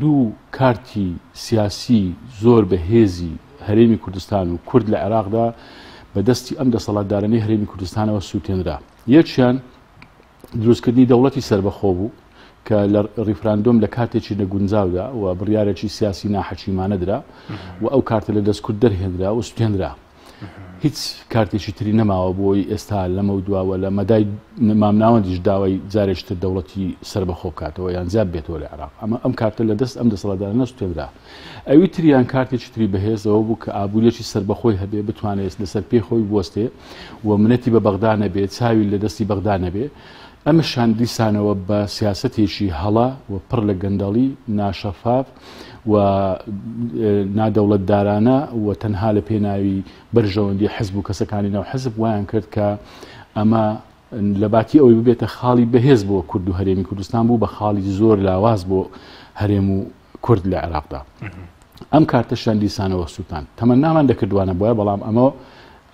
دوو کارتی سیاسی زۆر بەهێزی هەرێمی کوردستان و کورد لە عێراقدا بە دەستی ئەم دەسەڵاتدارانەی هەرێمی کوردستانەوە سووتێنرا. یەکیان دروستکردنی دەوڵەتی سەربەخۆ بوو کە لە ڕیفراندۆم لە کاتێکی نەگونجاودا و بڕیارێکی سیاسی ناحەکیمانە درا و ئەو کارتە لە دەست کورد دەرهێنرا و سوتێنرا. هیچ کارتێکی تری نەماوە بۆی ئێستا لەمە دواوە لە مەدای مامناوەندیش داوای جارێکی تر دەوڵەتی سەربەخۆ بکاتەوە یان جیا بێتەوە لە عێراق. ئەمە ئەم کارتە لە دەست ئەم دەسەڵاتدارە نەسوتێنرا. ئەوی تریان کارتێکی تری بەهێزەوە بوو کە ئابووریەکی سەربەخۆی هەبێ، بتوانێت لەسەر پێی خۆی بوەستێ و منەتی بە بەغدا نەبێ، چاوی لە دەستی بەغدا نەبێ. ئەمەشان دیسانەوە بە سیاسەتێکی هەڵە و پڕ لە گەندەڵی، ناشەفاف و نادەوڵەتدارانە و تەنها لە پێناوی بەرژەوەندی حزب و کەسەکانی ناو حزب وایان کرد کە ئەمە لەباتی ئەوەی ببێتە خاڵی بەهێز بۆ کورد و هەرێمی کوردستان بوو بە خاڵی زۆر لاواز بۆ هەرێم و کورد لە عێراقدا. ئەم کارتەشیان دیسانەوە سووتاند. تەمەنامان دەکردوانە بۆیە، بەڵام ئەمە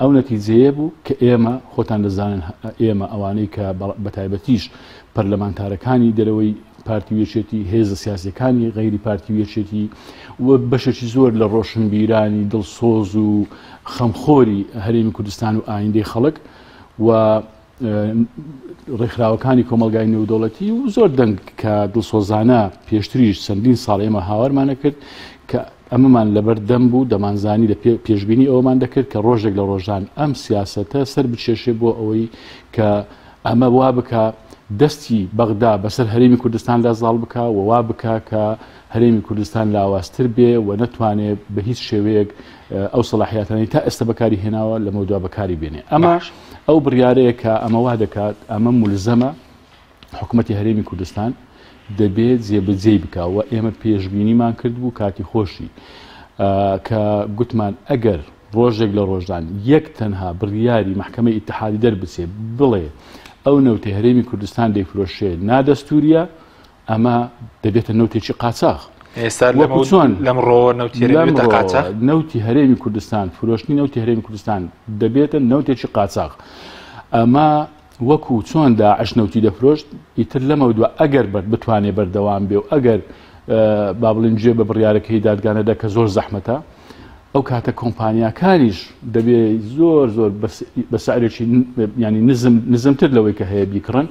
ئەو نەتیجەیە بوو کە ئێمە خۆتان دەزانن ئێمە ئەوانەی کە بەتایبەتیش پەرلەمانتارەکانی دەرەوەی پارتی و یەکێتی، هێزە سیاسیەکانی غەیری پارتی و یەکێتی و بەشێکی زۆر لە ڕۆشنبیرانی دڵسۆز و خەمخۆری هەرێمی کوردستان و ئایندەی خەڵک و ڕێکخراوەکانی کۆمەڵگای نێودەوڵەتی و زۆر دەنگ کە دڵسۆزانە پێشتریش چەندین ساڵ ئێمە هاوارمانە کرد کە ئەمەمان لەبەر دەم بوو، دەمانزانی لە پێشبینی ئەوەمان دەکرد کە ڕۆژێک لە ڕۆژان ئەم سیاسەتە سەر بکێشێ بۆ ئەوەی کە ئەمە وا بکا دەستی بەغدا بەسەر هەرێمی کوردستاندا زاڵ بکا و وا بکا کە هەرێمی کوردستان لاوازتر بێ و نەتوانێ بە هیچ شێوەیەک ئەو سەڵاحیاتانەی تا ئێستا بەکاری هێناوە لەمەودوا بەکاری بێنێ. ئەمە ئەو بڕیارەیە کە ئەمە وا دەکات، ئەمە مولزەمە حکوومەتی هەرێمی کوردستان دەبێت جێبەجێی بکا و ئێمە پێشبینیمان کردبوو کاتی خۆشی کە گوتمان ئەگەر ڕۆژێک لە ڕۆژان یەک تەنها بڕیاری مەحکەمەی ئیتحادی دەربچێ بڵێ ئەو نەوتەی هەرێمی کوردستان دەیفرۆشێ نادەستوریە، ئەمە دەبێتە نەوتێکی قاچاخ. ئێستا وەکو چۆن لەمڕۆوە نەوتی هەرێم دەبێتە قاچاخ؟ نەوتی هەرێمی کوردستان، فرۆشتنی نەوتی هەرێمی کوردستان دەبێتە نەوتێکی قاچاخ. ئەمە وەکو چۆن داعش نەوتی دەفرۆشت، ئیتر لەمەودوا ئەگەر بتوانێ بەردەوام بێ و ئەگەر با بڵێن گوێ بە بڕیارەکەی دادگا نەدا کە زۆر زەحمەتە، ئەو کاتە کۆمپانیاکانیش دەبێ زۆر زۆر بە سعرێکی ینی نزم نزمتر لەوەی کە هەیە بیکڕن،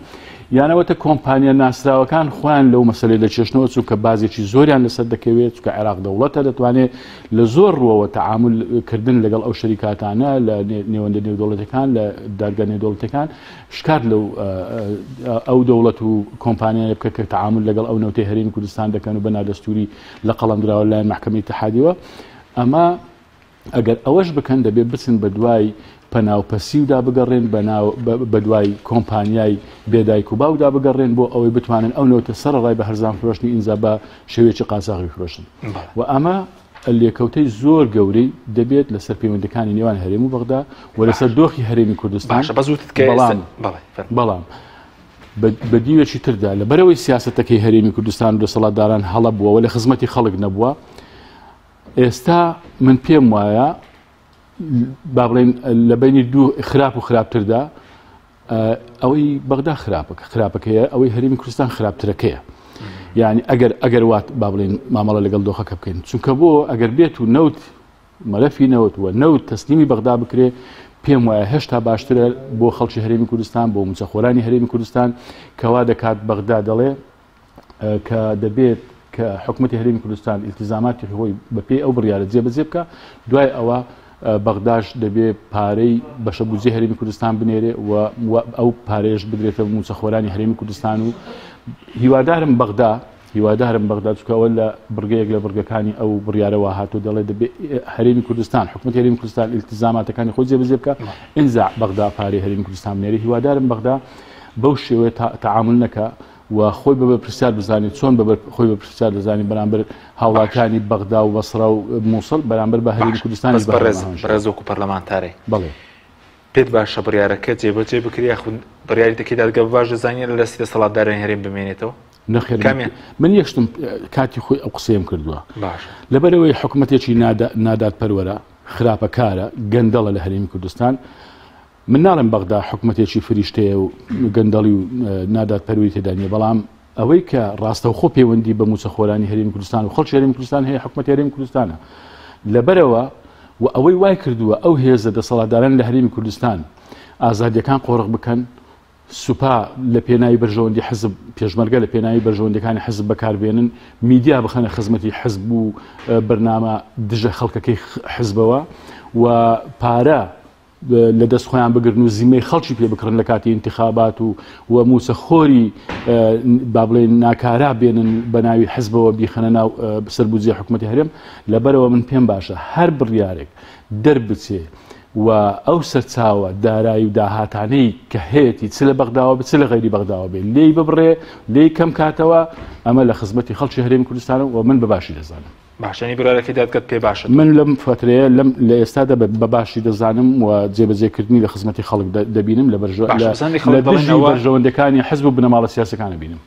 یانەوەتە کۆمپانیا ناسراوەکان خۆیان لەو مەسلەی دەچێشنەوە، چونکە بازێکی زۆریان لەسەر دەکەوێت، چونکە عێراق دەوڵەتە دەتوانێت لە زۆر ڕووەوە تەعامول کردن لەگەڵ ئەو شەریکاتانە لە نێوەندە نێودەوڵەتەکان، لە دادگا نێودەوڵەتەکان شکات لەو ئەو دەوڵەت و کۆمپانیایە بکە کە تەعامول لەگەڵ ئەو نەوتەی هەرێمی کوردستان دەکەن و بە نادەستوری لە قەڵەم دراوە لەلایەن مەحکەمەی ئیتحادیەوە. ئەمە ئەگەر ئەوەش بکەن دەبێت بچن بە دوای پەناو پەسیودا بگەڕێن، بە دوای کۆمپانیای بێدایک و باوکدا بگەڕێن بۆ ئەوەی بتوانن ئەو نەوتە سەرەڕای بە هەرزان فرۆشتنی ئینجا بە شێوەیەکی قاچاغ بیفرۆشن. و ئەمە لێکەوتەی زۆر گەورەی دەبێت لەسەر پەیوەندەکانی نێوان هەرێم و بەغدا و لەسەر دۆخی هەرێمی کوردستان. باشە، بەس وتت کە ئێستا بەڵێ، فەرموو. بەڵام بە دیوێکی تردا لەبەرەوەی سیاسەتەکەی هەرێمی کوردستان و دەسەڵاتداران هەڵە بووە و لە خزمەتی خەڵک نەبووە، ئێستا من پێم وایە با بڵێن لە بینی دوو خراپ و خراپتردا ئەوەی بەغدا خراپەکەیە، ئەوەی هەرێمی کوردستان خراپترەکەیە. یعنی ئەگەر وات با بڵێن مامەڵە لەگەڵ دۆخەکە بکەین، چونکە بۆ ئەگەر بێت و نەوت مەلەفی نەوت و نەوت تەسلیمی بەغدا بکرێ، پێم وایە هێشتا باشترە بۆ خەڵکی هەرێمی کوردستان، بۆ موچەخۆرانی هەرێمی کوردستان، کەوا دەکات بەغدا دەڵێ کە دەبێت کە حکوومەتی هەرێمی کوردستان ئیلتیزاماتی خۆی بەپێی ئەو بڕیارە جێبەجێ بکە، دوای ئەوە بەغداش دەبێ پارەی بەشە بودجەی هەرێمی کوردستان بنێرێ و ئەو پارەیەش بدرێتە موچەخۆرانی هەرێمی کوردستان. و هیوادارم بەغدا، هیوادارم بەغدا، چونکە ئەوە لە بڕگەیەک لە بڕگەکانی ئەو بڕیارەوە هاتوو دەڵێ دەبێ هەرێمی کوردستان، حکوومەتی هەرێمی کوردستان ئیلتیزاماتەکانی خۆی جێبەجێ بکە، ئینجا بەغدا پارەی هەرێمی کوردستان بنێرێ. هیوادارم بەغدا بەو شێوەیە تەعامول نەکا و خۆی بە بەرپرسیار بزانێت، چۆن خۆی بە پرسیار دەزانێت بەرامبەر هاوڵاتیانی بەغدا و بەسرا و مووسڵ، بەرامبەر بە هەرێمی کوردستانی بەس بەڕێز وەکو پەرلەمانتارێک. بەڵێ. پێت باشە بڕیارەکە جێبەجێ بکرێ یاخود بڕیاری دەکەی دادگا بە باش دەزانین لە دەستی دەسەڵاتدارانی هەرێم بمێنێتەوە؟ نەخێر، کامیان؟ من یەک شتم کاتی خۆی ئەو قسەیەم کردووە. باش. لەبەرئەوەی حکومەتێکی نادادپەروەرە، خراپەکارە، گەندەڵە لە هەرێمی کوردستان. من ناڵێم بەغدا حکومەتێکی فریشتەیە و گەندەڵی و نادادپەروەری تێدا نییە، بەڵام ئەوەی کە ڕاستەوخۆ پەیوەندی بە مووچەخۆرانی هەرێمی کوردستان و خەڵکی هەرێمی کوردستان هەیە حکومەتی هەرێمی کوردستانە. لەبەرئەوە و ئەوەی وای کردووە ئەو هێزە دەسەڵاتداران لە هەرێمی کوردستان ئازادیەکان قۆرخ بکەن، سوپا لە پێناوی بەرژەوەندی حزب، پێشمەرگە لە پێناوی بەرژەوەندیەکانی حزب بەکاربێنن، میدیا بخەنە خزمەتی حزب و بەرنامە دژە خەڵکەکەی حزبەوە و پارە لە دەست خۆیان بگرن و زیمەی خەڵکی پێ بکڕن لە کاتی ئینتخابات و و مووچەخۆری با بڵێین ناکارا بێنن بە ناوی حزبەوە بیخەنە ناو سەر بودجەی حکوومەتی هەرێم. لەبەرەوە من پێم باشە هەر بڕیارێک دەربچێ و ئەو سەرچاوە دارایی و داهاتانەی کە هەیەتی چ لە بەغداوە بێت چ لە غەیری بەغداوە بێت لێی ببڕێ لێی کەم کاتەوە، ئەمە لە خزمەتی خەڵکی هەرێمی کوردستانە و من بە باشی دەزانم. باشە یانی بڕیارەکەی دادگەت پێ باشە؟ من لەم فەترەیە لەم لە ئێستادا بە باشی دەزانم و جێبەجێکردنی لە خزمەتی خەڵک دەبینم لە بەرژە باشە بەس هەندێک خەڵک لە دەڵێن دژی ئەوە بەرژەوەندەکانی حزب و بنەماڵە سیاسەکان بینم.